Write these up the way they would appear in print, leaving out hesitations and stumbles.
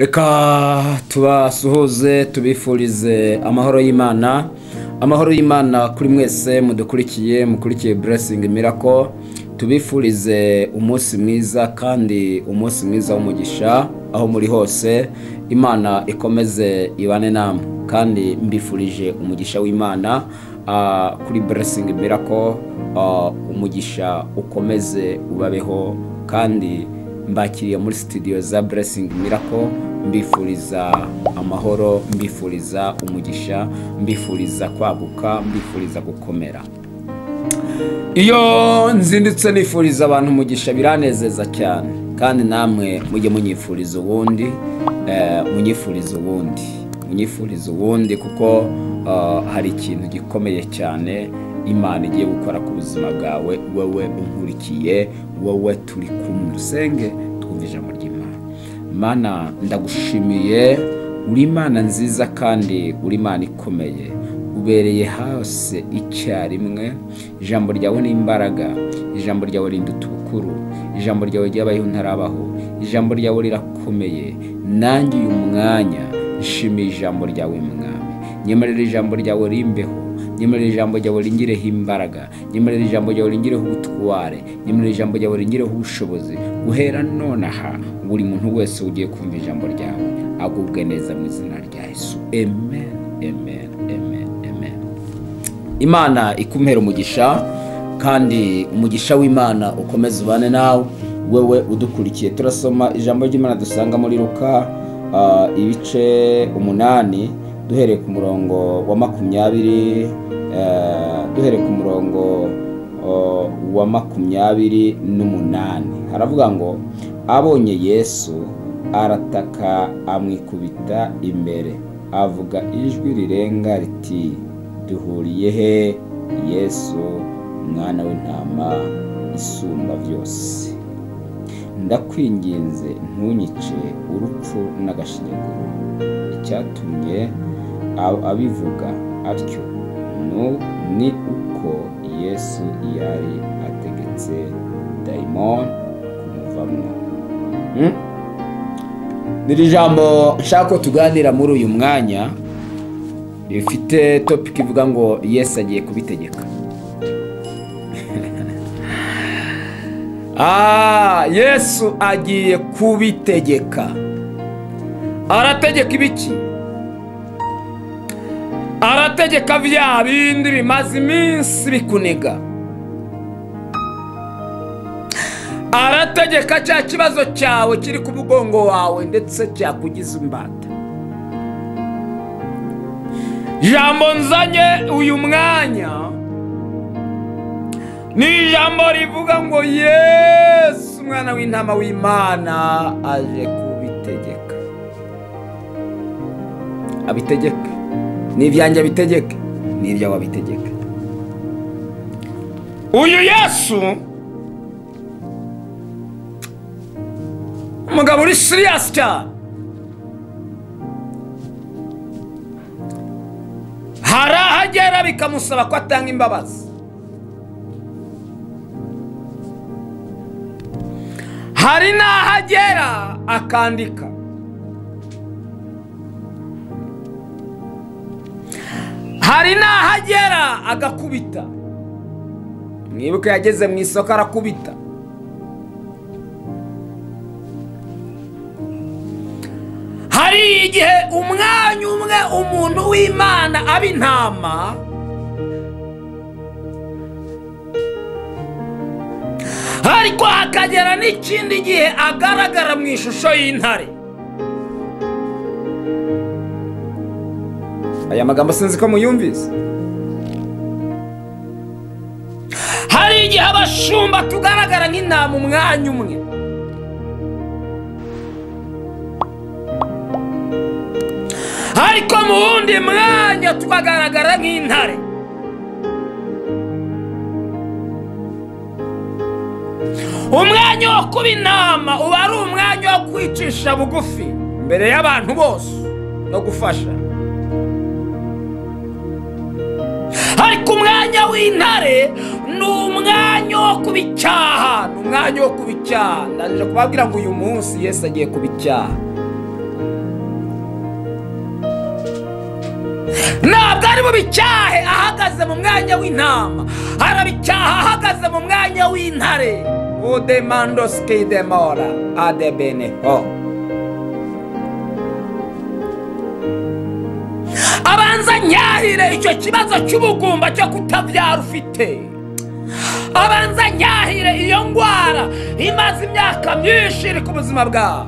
Reka tubasuhuze tubifurize amahoro y'Imana, amahoro y'Imana kuri mwese mudukurikiye, mukurikiye Blessing Miracle. Tubifurize umunsi mwiza kandi umunsi mwiza w'umugisha aho muri hose. Imana ikomeze ibane namwe kandi mbifurije umugisha w'Imana kuri Blessing Miracle. Umugisha ukomeze ubabeho kandi mbakiriye muri studio za Blessing Miracle, mbifuriza amahoro, mbifuriza umugisha, mbifuriza kwaguka, mbifuriza gukomera. Iyo nzindutse nifuriza abantu umugisha biranezeza cyane, kandi namwe mujye munyifuriza ubundi, munyifuriza ubundi, munyifuriza ubundi, kuko hari ikintu gikomeye cyane Imana igiye gukora ku buzima bwawe, wowe unkurikiye, wowe turi kumwe. Usenge twumve ijambo ry'Imana. Mana, ndagushimiye, uri Imana nziza kandi uri Imana ikomeye, ubereye hose icyarimwe. Ijambo ryawe ni imbaraga, ijambo ryawe rinduta ubukuru, ijambo ryawe ryabayeho ntarabaho, ijambo ryawe rirakomeye. Nanjye uyu mwanya nshimiye ijambo ryawe Mwami, nyemerera ijambo ryawe rimbeho, nyemerera ijambo ryawe ringireho imbaraga, nyemerera ijambo ryawe ringireho ubutware, nyemerera ijambo ryawe ringireho ubushobozi. Guhera nonaha buri muntu wese ugiye kumva ijambo ryawe agubwe neza mu izina rya Yesu. Amen, amen, amen, amen. Imana ikumpera umugisha kandi umugisha w'Imana ukomeze ubane nawe wewe udukurikiye. Turasoma ijambo ry'Imana dusanga muri Luka ibice 8 duhereye ku murongo wa 20, duhereye ku murongo wa 28. Haravuga ngo abonye Yesu arataka amwikubita imbere, avuga ijwi rirenga riti, duhuriye he Yesu mwana w'intama isumba byose? Ndakwinginze ntunyice urupfu n'agashinyaguro. Icyatumye abivuga atyo ni uko Yesu yari ategetse dayimoni kumuvamwo. Ni ijambo nshaka ko tuganira muri uyu mwanya rifite topic ivuga ngo Yesu agiye kubitegeka. Yesu agiye kubitegeka. Arategeka ibiki? Arategeka bya bindi bimaze iminsi bikuniga. Arategeka cya kibazo cyawe kiri ku mugongo wawe ndetse cyakugize imbata. Ijambo nzanye uyu mwanya ni ijambo rivuga ngo Yesu mwana w'intama w'Imana aje kubitegeka. Abitegeke. Ni ibyanjye abitegeke, ni ibyawe abitegeke. Uyu Yesu umugabo uri serious cyane. Hari ahagera bikamusaba ko atanga imbabazi, hari n'ahagera akandika, hari n'ahagera agakubita. Mwibuke yageze mu isoko arakubita. Hari igihe umwanya umwe umuntu w'Imana aba intama, ariko hakagera n'ikindi gihe agaragara mu ishusho y'intare. Aya magambo sinzi ko muyumvise. Hari igihe abashumba tugaragara nk'intama umwanya umwe, ariko mu wundi mwanya tukagaragara nk'intare. Umwanya wo kuba intama uba ari umwanya wo kwicisha bugufi imbere y'abantu bose no gufasha, ariko umwanya w'intare ni umwanya wo kuba icyaha, ni umwanya wo kuba icyaha. Ndaje kubabwira ngo uyu munsi Yesu agiye kuba icyaha. Ntabwo ari bubicyahe ahagaze mu mwanya w'intama, arabicyaha ahagaze mu mwanya w'intare. Odemando skidemora adebeneho. Abanza nyahire icyo kibazo cy'ubugumba cyo kutabyara ufite. Abanza nyahire iyo ngwara imaze imyaka myinshi iri ku buzima bwawe.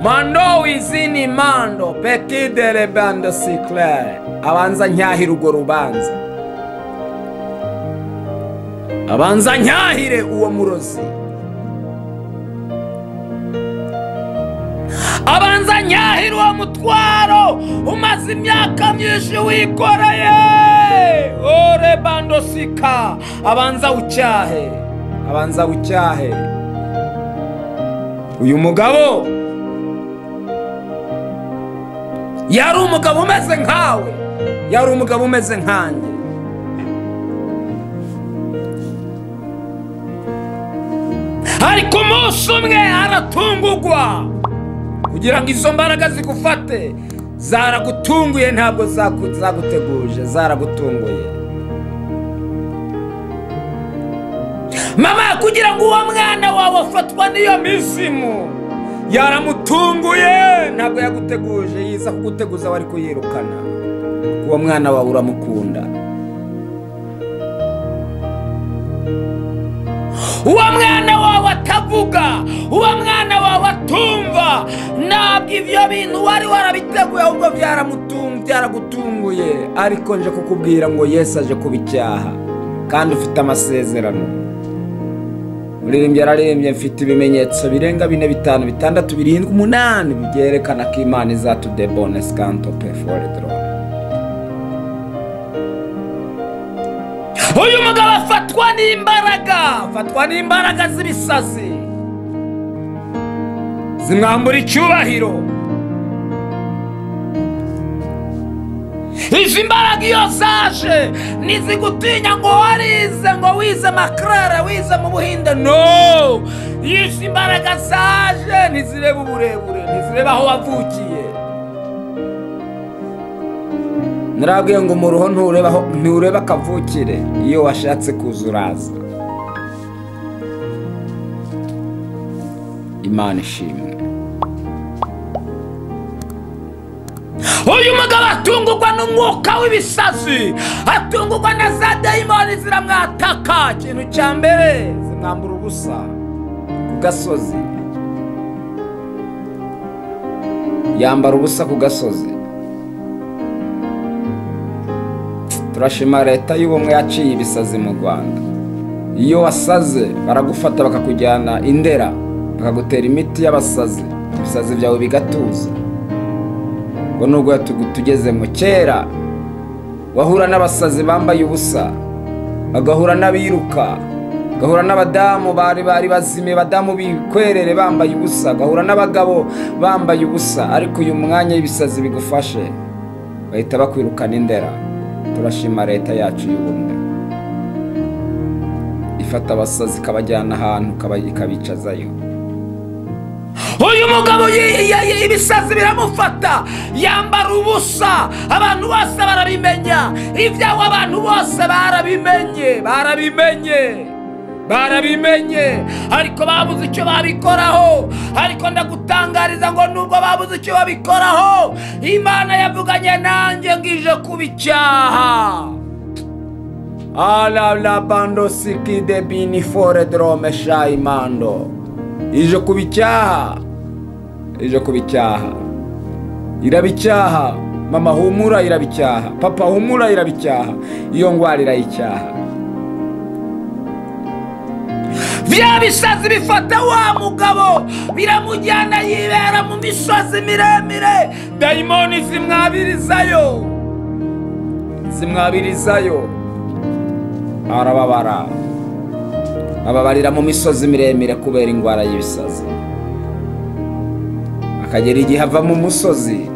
Mando wizini mando petidere bando siklere. Abanza nyahire urwo rubanza. Abanza nyahire uwo murozi. Abanza nyahire uwo mutwaro umaze imyaka myinshi wikoreye. Ore bando sika. Abanza ucyahe. Abanza ucyahe. Uyu mugabo yari umugabo umeze nkawe, yari umugabo umeze nkanjye. Ariko umunsi umwe aratungugwa. Kugira ngo izo mbaraga zigufate, zaragutunguye, ntabwo zaguteguje, zaragutunguye. Mama, kugira ngo uwo mwana wawe afatwa n'iyo mizimu, yaramutunguye, ntabwo yaguteguje. Yiza kuguteguza wari kuyirukana. Uwo mwana wawe uramukunda. Uwo mwana wawe atavuga, uwo mwana wawe atumva, ntabwo ibyo bintu wari warabiteguye, ahubwo byaragutunguye. Ariko nje kukubwira ngo Yesu aje kubicyaha, kandi ufite amasezerano. Uririmbye ararembye, mfite ibimenyetso birenga 4 5 6 7 8 byerekana ko Imana izatudebone scanto peforedro. Uyu mugabo afatwa n'imbaraga, afatwa n'imbaraga z'ibisazi, zimwambura icyubahiro. Izi mbaraga iyo zaje ntizigutinya ngo warize, ngo wize makrere, wize mu Buhinde. No, izi mbaraga zaje ntizireba uburebure, ntizireba aho wavukiye. Narabwiye ngo mu ruho ntureba kavukire, iyo washatse kuzuraza. Imana ishimwe. Uyu mugabo atungurwa n'umwuka w'ibisazi, atungurwa na za dayimoni ziramwataka. Ikintu cya mbere, zimwambura ubusa ku gasozi. Yambara ubusa ku gasozi. Turashima leta y'ubumwe yaciye ibisazi mu Rwanda. Iyo wasaze baragufata bakakujyana Indera, bakagutera imiti y'abasazi, ibisazi byawe bigatuza. Ngo nubwo tugeze mu kera, wahura n'abasazi bambaye ubusa, bagahura n'abiruka, gahura n'abadamu bari bazime, badamu bikwerere bambaye ubusa, gahura n'abagabo bambaye ubusa. Ariko uyu mwanya ibisazi bigufashe bahita bakwirukana Indera. Turashima leta yacu y'ubumwe ifata abasazi ikabajyana ahantu ikabicazayo. Uyu mugabo ibisazi biramufata, yambara ubusa, abantu bose barabimenya. Ibyawe abantu bose barabimenye, barabimenye, barabimenye, ariko babuze icyo babikoraho. Ariko ndagutangariza ngo nubwo babuze icyo babikoraho, Imana yavuganye nanjye ngije kubicyaha. Ala la bando sikide bini fore drome shaimando. Ije kubicyaha, ije kubicyaha, irabicyaha. Mama humura, irabicyaha. Papa humura, irabicyaha. Iyo ngwara irayicyaha. Bya bisazi bifata wa mugabo biramujyana yibera mu misozi miremire. Dayimoni zimwabirizayo, zimwabirizayo, arababara, ababarira mu misozi miremire kubera ingwara y'ibisazi. Akagera igihe ava mu musozi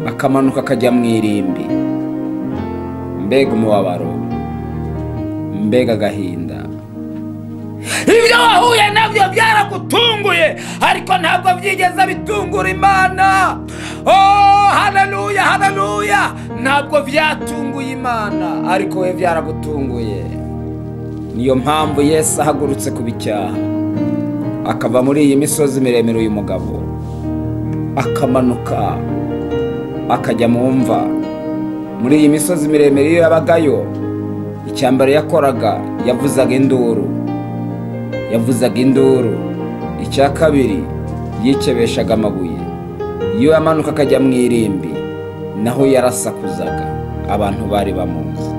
akamanuka akajya mu irimbi. Mbega umubabaro, mbega agahinda. Ibyo wahuye nabyo byaragutunguye, ariko ntabwo byigeze bitungura Imana. Oh, haleluya, haleluya. Ntabwo byatunguye Imana, ariko we byaragutunguye. Niyo mpamvu Yesu ahagurutse kubicyaha, akava muri iyi misozi miremire uyu mugabo, akamanuka akajya mu mva. Muri iyi misozi miremire iyo yabagayo, icyambere yakoraga yavuzaga induru, yavuzaga induru. Icya kabiri yikebeshaga amabuye. Iyo yamanuka akajya mu irimbi, naho yarasakuzaga, abantu bari bamuzi.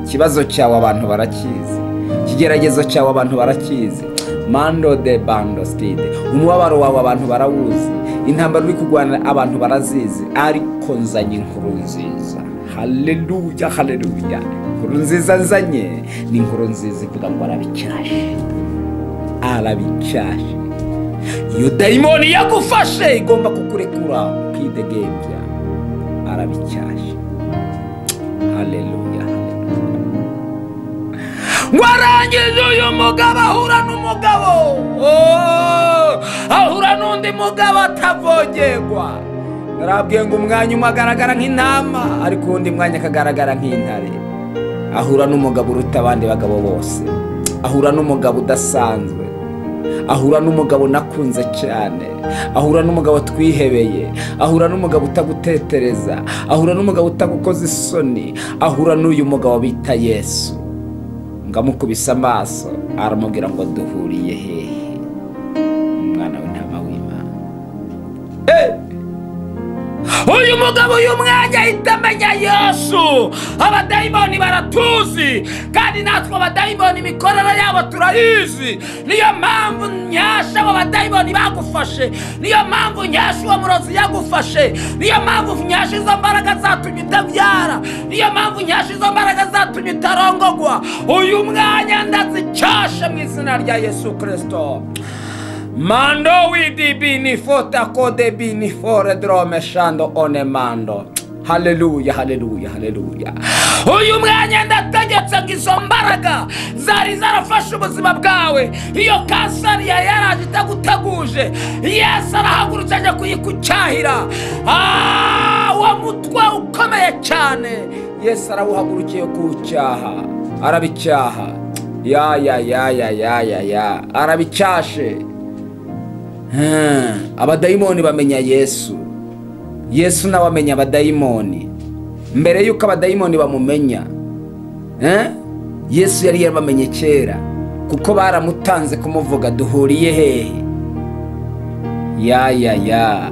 Ikibazo cyawe abantu barakizi, ikigeragezo cyawe abantu barakizi. Mando de bando stide, umubabaro wawe abantu barawuzi, intambara uri kurwana abantu barazizi, ariko nzanye inkuru nziza. Haleluya, haleluya. Inkuru nziza nzanye ni inkuru nziza ivuga ngo arabicyashe, arabicyashe. Iyo dayimoni yagufashe igomba kukurekura ukidegembya. Arabicyashe. Haleluya, haleluya. Warangije uyu mugabo ahura n'umugabo, ahura n'undi mugabo atavogerwa. Narabwiye ngo umwanya umwe agaragara nk'intama, ariko undi mwanya akagaragara nk'intare. Ahura n'umugabo uruta abandi bagabo bose, ahura n'umugabo udasanzwe, ahura n'umugabo nakunze cyane, ahura n'umugabo twihebeye, ahura n'umugabo utagutetereza, ahura n'umugabo utagukoza isoni, ahura n'uyu mugabo bita Yesu. Ngamukubise amaso aramubwira ngo duhuriye hehe, umwana w'intama w'Imana. Uyu mugabo uyu mwanya ahita amenya Yesu. Abadayimoni baratuzi, kandi natwe abadayimoni imikorere yabo turayizi. Niyo mpamvu nyasha abo badayimoni bagufashe, niyo mpamvu nyasha uwo murozi yagufashe, niyo mpamvu nyasha izo mbaraga zatumye utabyara, niyo mpamvu nyasha izo mbaraga zatumye utarongogwa. Uyu mwanya ndazicyashe mu izina rya Yesu Kristo. Mando widi bini fota kode bini fore drome shando one mando. Haleluya, haleluya, haleluya. Uyu mwanya ndategetse ngo izo mbaraga zari zarafashe ubuzima bwawe, iyo kanseri yari yaraje itaguteguje, Yesu arahagurutse ajya kuyikucyahira. Uwo mutwe ukomeye cyane Yesu arawuhagurukiye kuwucyaha, arabicyaha. Ya ya ya ya ya ya ya, arabicyashe. Abadayimoni bamenya Yesu, Yesu nawe amenya abadayimoni. Mbere yuko abadayimoni bamumenya, Yesu yari yarabamenye kera, kuko baramutanze kumuvuga duhuriye hehe. Ya ya ya.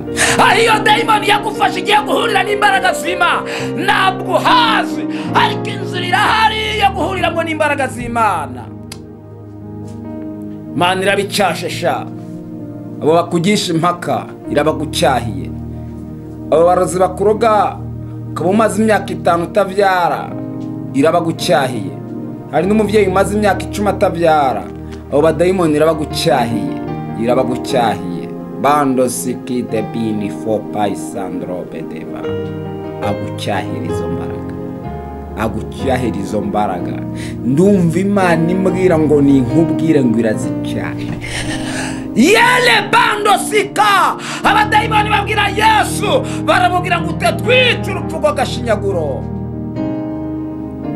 Ariyo dayimoni yagufashe igiye guhurira n'imbaraga z'Imana, ntabwo uhazi, ariko inzira irahari yo guhuriramo n'imbaraga z'Imana. Mana irabicyashe sha. Abo bakugisha impaka irabagucyahiye. Abo barozi bakuroga ukaba umaze imyaka 5 utabyara irabagucyahiye. Hari n'umubyeyi umaze imyaka 10 atabyara, abo badayimoni irabagucyahiye, irabagucyahiye. Bando siki de bini fo paisandro bedeva. Agucyahira izo mbaraga, agucyahira izo mbaraga. Ndumva Imana imbwira ngo ninkubwire ngo irazicyahe. Yele bando sika. Abadayimoni babwira Yesu, baramubwira ngo utatwica urupfu rw'agashinyaguro.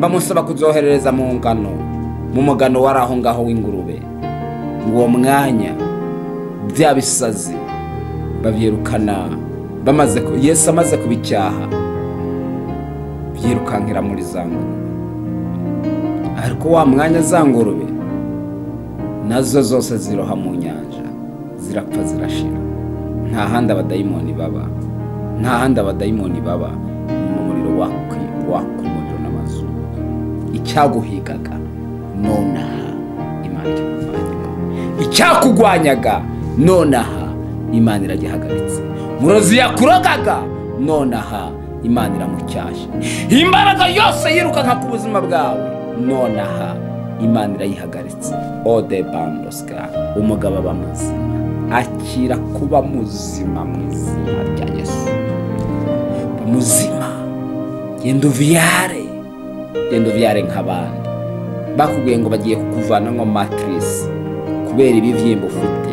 Bamusaba kuzoherereza mu ngano, mu mugano wari aho ngaho w'ingurube. Uwo mwanya bya bisazi babyirukana, bamaze Yesu amaze kubicyaha, byirukankira muri za ngurube. Ariko wa mwanya za ngurube nazo zose ziroha mu nyanja, zirapfa zirashira. Nta handi abadayimoni baba, nta handi abadayimoni baba, ni mu muriro waka umuriro n'amazuba. Icyaguhigaga nonaha Imana ikikuvanyemo, icyakugwanyaga nonaha Imana iragihagaritse. Murozi yakurogaga nonaha Imana iramucyashe. Imbaraga yose yirukanka ku buzima bwawe nonaha Imana irayihagaritse. Ode bandoska, umugabo aba muzima, akira kuba muzima mu izina rya Yesu. Muzima, genda uvyare, genda uvyare nk'abandi. Bakubwiye ngo bagiye kukuvana nko matrice kubera ibivyimba ufite,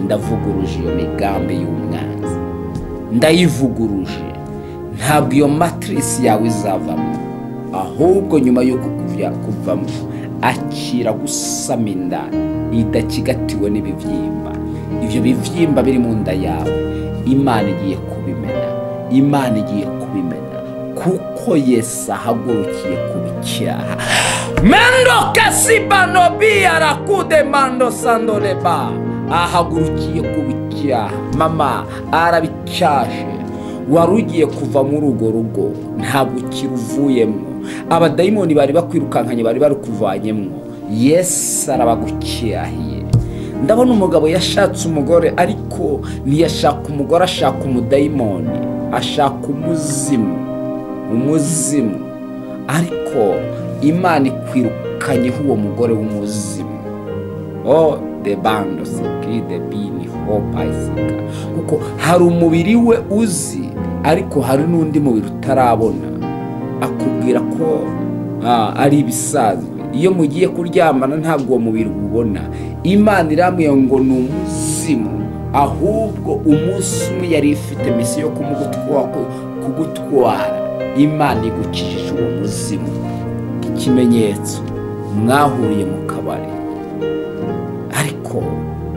ndavuguruje iyo migambi y'umwanzi. Ndayivuguruje. Ntabwo iyo matrice yawe izavamo, ahubwo nyuma yo kuvamo akira gusama inda idakigatiwe n'ibibyimba. Ibyo bibyimba biri mu nda yawe Imana igiye kubimena, Imana igiye kubimena, kuko Yesu ahagurukiye kubicyaha. Mendo kasibano biarakude mando sandoleba, ahagurukiye kubicyaha. Mama arabicyashe. Wari ugiye kuva muri urwo rugo ntabwo ukiruvuyemo. Abadayimoni bari bakwirukankanye, bari barukuvanyemo. Yesu arabagucyahiye. Ndabona umugabo yashatse umugore, ariko ntiyashaka umugore, ashaka umudayimoni, ashaka umuzimu, umuzimu. Ariko Imana ikwirukanyeho uwo mugore w'umuzimu. Oh de bando siki de bini hopa isika. Kuko hari umubiri we uzi, ariko hari n'undi mubiri utarabona. Akubwira ko ari ibisanzwe. Iyo mugiye kuryamana ntabwo uwo mubiri ubona. Imana iramubwira ngo ni umuzimu, ahubwo umunsi umwe yari ifite misiyo yo kugutwara. Imana igukijije uwo muzimu. Ikimenyetso, mwahuriye mu kabari, ariko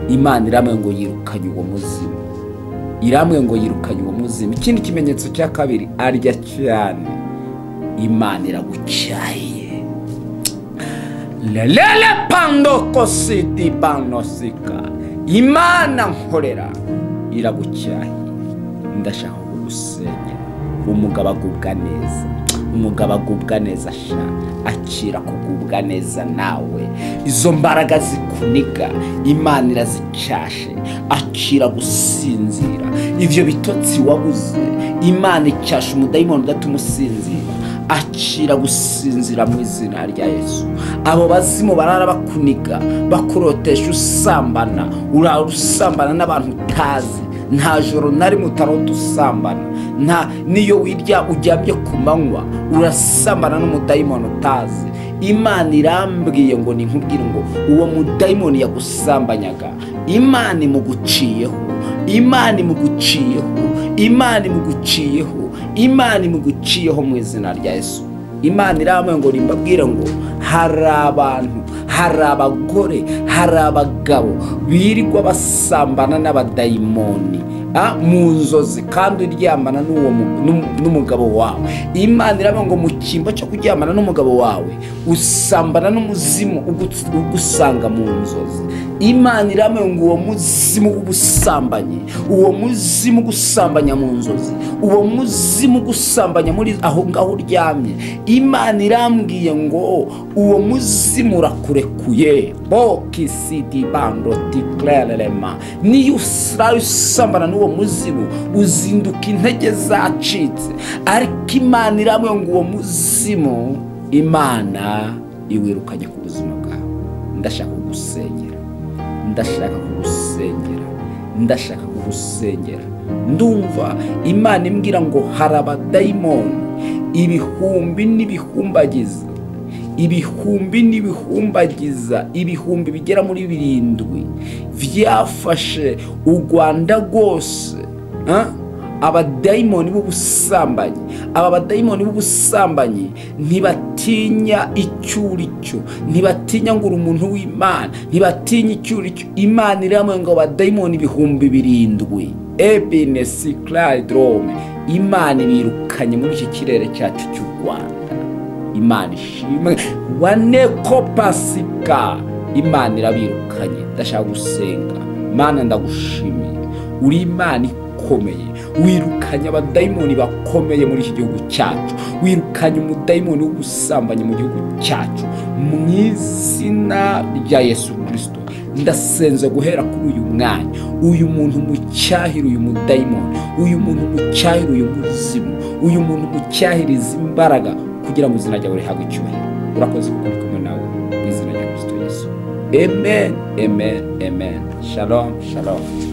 Imana iramubwira ngo yirukanye uwo muzimu. Iramubwira ngo yirukanye uwo muzimu. Ikindi kimenyetso cya kabiri, arya cyane. Imana iragucyahiye. Lelele pando kositi banosika. Imana nkorera iragucyahiye. Ndashaka kugusenyera. Umugabo agubwa neza, umugabo agubwa neza sha, akira kugubwa neza nawe. Izo mbaraga zikuniga Imana irazicyashe. Akira gusinzira. Ivyo bitotsi wabuze Imana icyasha umudayimoni udatuma usinzira. Akira gusinzira mu izina rya Yesu. Abo bazimu barara bakuniga, bakurotesha usambana, urara usambana n'abantu utazi. Nta joro nari mutarota usambana, nta niyo wirya uryamye ku manywa urasambana n'umudayimoni utazi. Imana irambwiye ngo ninkubwire ngo uwo mudayimoni yagusambanyaga Imana imuguciyeho, Imana imuguciyeho, Imana imuguciyeho, Imana imuguciyeho mu izina rya Yesu. Imana irambwiye ngo nimbabwire ngo hari abantu, hari abagore, hari abagabo birirwa basambana n'abadayimoni mu nzozi, kandi uryamana n'umugabo wawe. Imana irambwira ngo mu cyimbo cyo kuryamana n'umugabo wawe usambana n'umuzimu ugusanga mu nzozi. Imana irambwira ngo uwo muzimu w'ubusambanyi, uwo muzimu ugusambanya mu nzozi, uwo muzimu ugusambanya muri aho ngaho uryamye, Imana irambwiye ngo uwo muzimu urakurekuye. Bokisiti bando tiklelema. Niyo usambana n'uwo muzimu uzinduka intege zacitse, ariko Imana irambwiye ngo uwo muzimu Imana iwirukanye ku buzima bwawe. Ndashaka kugusenyera, ndashaka kugusenyera, ndashaka kugusenyera. Ndumva Imana imbwira ngo hari abadayimoni ibihumbi n'ibihumbagiza, ibihumbi n'ibihumbagiza, ibihumbi bigera muri 7 byafashe u Rwanda rwose. Abadayimoni b'ubusambanyi, aba badayimoni b'ubusambanyi ntibatinya icyuricyo, ntibatinya ngo umuntu w'Imana, ntibatinya icyuricyo. Imana iramwe ngo abadayimoni 7,000 ebine cycladrome Imana ibirukanye muri iki kirere cyacu cy'u Rwanda. Imana ishimwe. Waneko pasika, Imana irabirukanye. Ndashaka gusenga. Mana ndagushimiye, uri Imana ikomeye, wirukanye abadayimoni bakomeye muri iki gihugu cyacu, wirukanye umudayimoni w'ubusambanyi mu gihugu cyacu mu izina rya Yesu Kristo. Ndasenze guhera kuri uyu mwanya, uyu muntu mucyahira uyu mudayimoni, uyu muntu mucyahira uyu muzimu, uyu muntu mucyahiriza imbaraga kugira ngo izina ryawe rihabwe icyubahiro. Urakoze kuko uri kumwe nawe mu izina rya Kristo Yesu. Amen, amen, amen. Shalom, shalom.